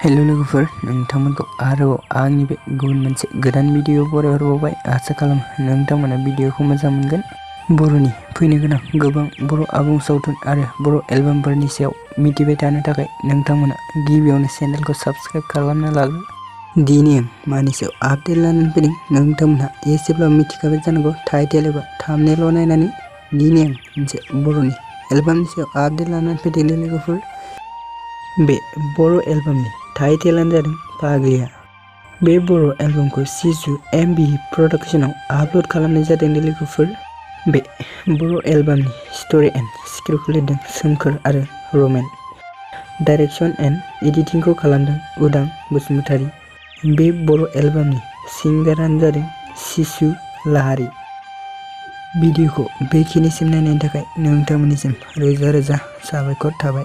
Hello लोगोफोर, नोंथांमोनखौ आरोबाव आंनि बे गुबुन मोनसे गोदान भिडिअ बरायहरबावबाय। आसा खालामो नोंथांमोना भिडिअखौ मोजां मोनगोन। बर'नि फैनो गोनां गोबां बर' आबुं सावथुन आरो बर' एलबामफोरनि सायाव मिथिबाय थानो थाखाय नोंथांमोना गिबियावनो चेनेलखौ साबस्क्राइब खालामना लागोन। दिनै आं मानि सायाव आपडेट लानानै फैदों नोंथांमोनहा एसेब्लाबो मिथिखाबाय जानांगौ टाइटेल एबा थाम्बनेइल नायनानै। दिनै आं मोनसे बर'नि एलबामनि सायाव आपडेट लानानै फैदों लोगोफोर। बे बर' एलबामनि टाइटेलानो जादों पाग्लिया। बे बर' एलबामखौ सिजु एमबि प्रडाक्शनाव आपल'ड खालामनाय जादों लोगोफोर। बे बर' एलबामनि स्ट'रि एन्ड स्क्रिप्टखौ लिरदों सोमखोर आरो रमेन। डाइरेक्शन एन्ड एडिटिंखौ खालामदों उदां बसुमतारी। बे बर' एलबामनि सिंगारानो जादों सिसु लाहारी। भिडिअखौ बेखिनिसिम नायनायनि थाखाय नोंथांमोननिसिम रोजा रोजा साबायखर थाबाय।